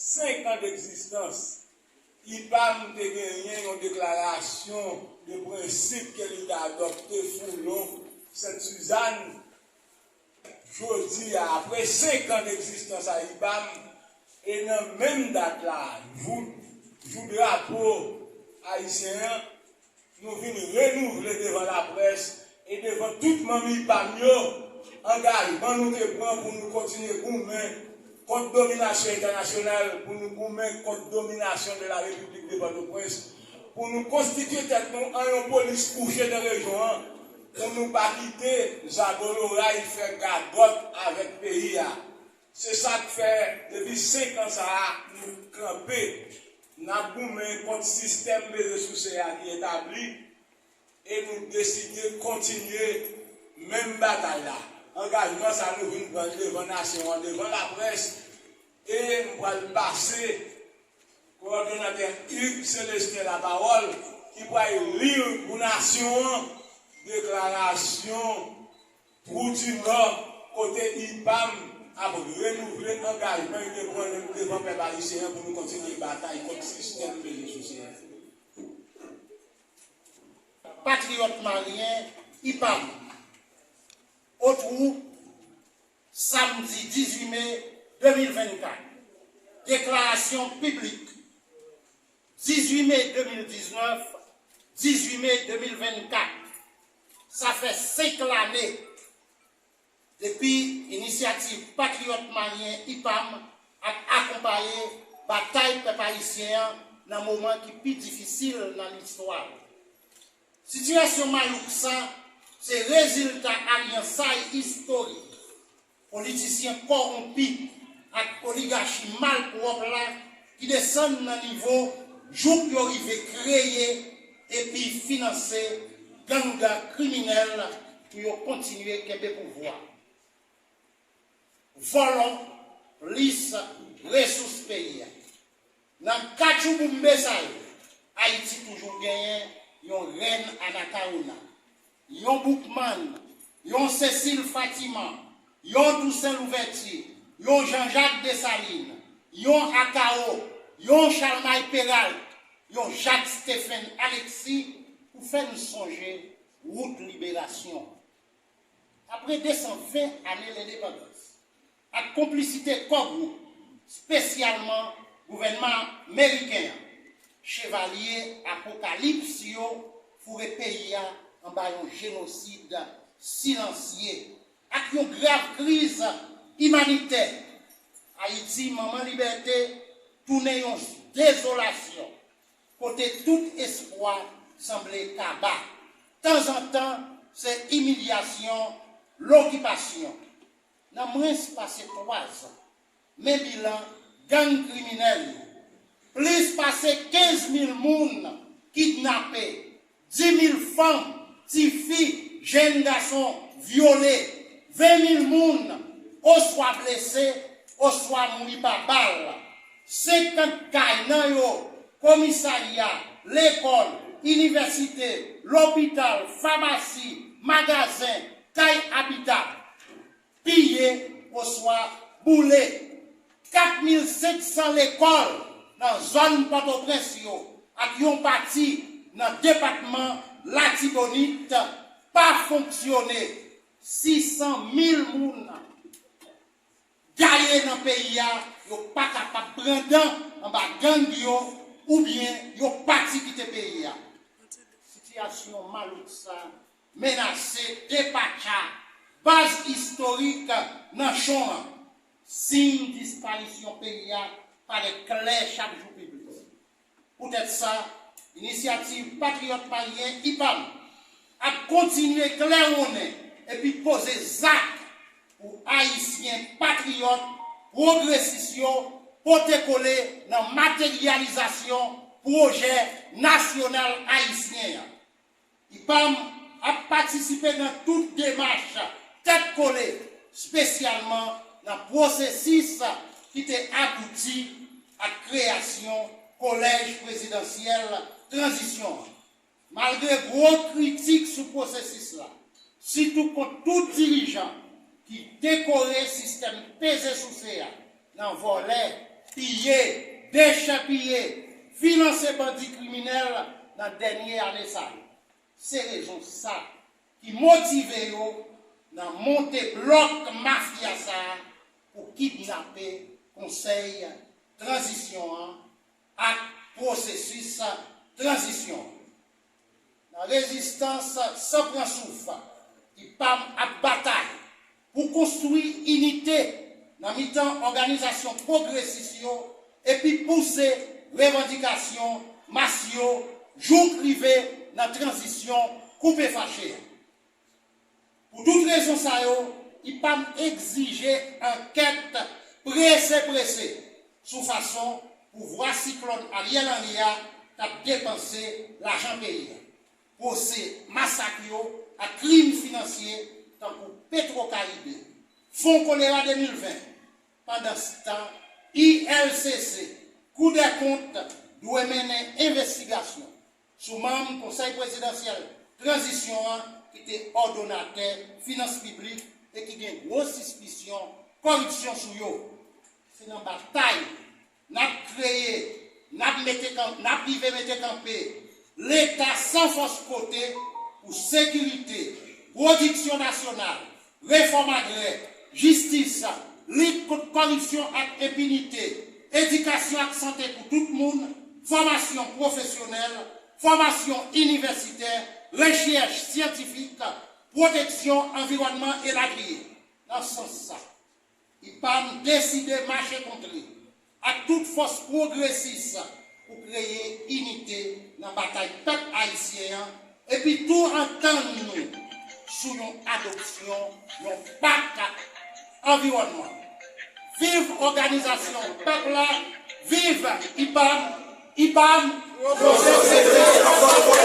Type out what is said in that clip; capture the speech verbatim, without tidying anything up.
Senk an degzistans, IPAM te genyen yon deklarasyon de prensip ke li te adopte Foulon, Sent Sizàn. Jodi a, apre senk an degzistans a IPAM, e nan menm dat la, jou, jou drapo ayisyen an, nou vin renouvle devan laprès e devan tout manm IPAM yo angajman nou te pran pou nou kontinye goumen kont dominasyon entènasyonal, pou nou goumen kont dominasyon de la Repiblik de Pòtoprens, pou nou konstitye tèt nou an yon polis kouche nan rejyon an, pou nou pa kite zago loray fè gagòt avèk peyi a. Se sa k fè, depi senk an sa a, nou kanpe, n ap goumen kont sistèm peze souse a ki etabli, e nou deside kontinye menm batay la. Angajman sa a, nou vin pran l devan nasyon an, devan laprès, e m pral pase kowòdonatè Hugues Célestin lapawòl, ki pral li pou nasyon an deklarasyon Trou di Nò, kote IPAM ap renouvle angajman li te pran devan pèp ayisyen an pou nou kontinye batay kont sistèm peze souse a. Patriyòt Malyen, IPAM, Otrou, samdi dizuit me de mil vennkat. Deklarasyon piblik, dizuit me de mil diznèf, dizuit me de mil vennkat. Sa fè senk lane depi Inisyativ Patriyòt Malyen, IPAM, ap akonpaye batay pèp ayisyen an nan moman ki pi difisil nan listwa l. Sitiyasyon malouk sa se rezilta alyansay istorik politisyen kòwonpi ak oligachi malpwòp la ki desann nan nivo jouk yo rive kreye epi finanse gang kriminèl pou yo kontinye kenbe pouvwa. Vòlò plis resous peyi a. Nan katchouboumbe sa yo, Ayiti toujou genyen yon Rèn Anakawona, yon Boukmann, yon Sesil Fatiman, yon Tousen Louvèti, yon Janjak Desalin, yon Akawo, yon Chalmay Peralt, yon Jak Stephen Alexis, pou fè n sonje wout liberasyon. Apre de san ven ane lendepandans, ak konplisite kò gwoup, espesyalman gouvènman meriken an, chevalye apokalips yo foure peyi a anba yon jenosid silansye ak yon grav kriz imanitè. Ayiti, manman libète, tounen yon dezolasyon kote tout espwa sanble kaba. Tanzantan, se imilyasyon, lokipasyon. Nan mwens pase twa zan, men bilan gang kriminèl yo. Plis pase kenz mil moun kidnape, di mil fanm, tifi, jèn gason vyole, ven mil moun oswa blese, oswa mouri pa bal. Senkant kay nan yo, komisarya, lekòl, inivèsite, lopital, famasi, magazen, kay abita piye oswa boule. Kat mil senk san lekòl nan zòn Pòtoprens yo ak yon pati nan depatman Latibonit pa fonksyone. Sis san mil moun gaye nan peyi a, yo pa kapab pran dan anba gang yo oubyen yo pati kite peyi a. Sitiyasyon malouk sa menase depatcha baz istorik Nanchon an. Siy disparisyon peyi a parèt klè chak jou pi plis. Poutèt sa, Inisyativ Patriyòt Malyen, IPAM, ap kontinye klèwonnen epi poze zak pou Ayisyen patriyòt, pwogresis yo pote kole nan materyalizasyon pwojè nasyonal ayisyen an. IPAM ap patisipe nan tout demach tèt kole, espesyalman nan pwosesis ki te abouti ak kreyasyon Kolèj Prezidansyèl Tranzisyon an. Malgre gwo kritik sou pwosesis la, sitou kont tout dirijan ki dekore sistèm peze souse a nan vòlè, piye, dechèpiye, finanse bandi kriminèl nan dènye ane sa yo. Se rezon sa ki motive yo nan monte blòk mafya sa a pou kidnape Konsèy Tranzisyon an ak pwosesis tranzisyon. Nan rezistans san pran souf, IPAM ap batay pou konstwi inite nan mitan òganizasyon pwogresis yo epi pouse revandikasyon mas yo jouk rive nan tranzisyon koupe fache a. Pou tout rezon sa yo, IPAM egzije ankèt prese prese sou fason pouvwa siklòn Ariel Henry a t ap depanse lajan peyi a, pwose masak yo ak krim finansye tankou Petro Caribe, Fon Kolera de mil ven. Pandanstan, I L C C, Kou dè Kont dwe mennen envestigasyon sou manm Konsèy Prezidansyèl Tranzisyon an ki te òdonatè finans piblik e ki gen gwo sispisyon kòripsyon sou yo. Se nan batay n ap kreye, n ap mete kan-, n ap rive mete kanpe Leta san fòs kote pou sekirite, pwodiksyon nasyonal, refòm agrè, jistis, lit kont kòripsyon ak enpinite, edikasyon ak sante pou tout moun, fòmasyon pwofesyonèl, fòmasyon inivèsitè, rechèch syantifik, pwoteksyon anviwònman elatriye. Nan sans sa, IPAM deside mache kontre ak tout fòs pwogresis pou kreye inite nan batay pèp ayisyen an epi tou antann nou sou yon adopsyon yon pak anviwònman. Viv òganizasyon pèp la, viv IPAM, IPAM, yon sosyete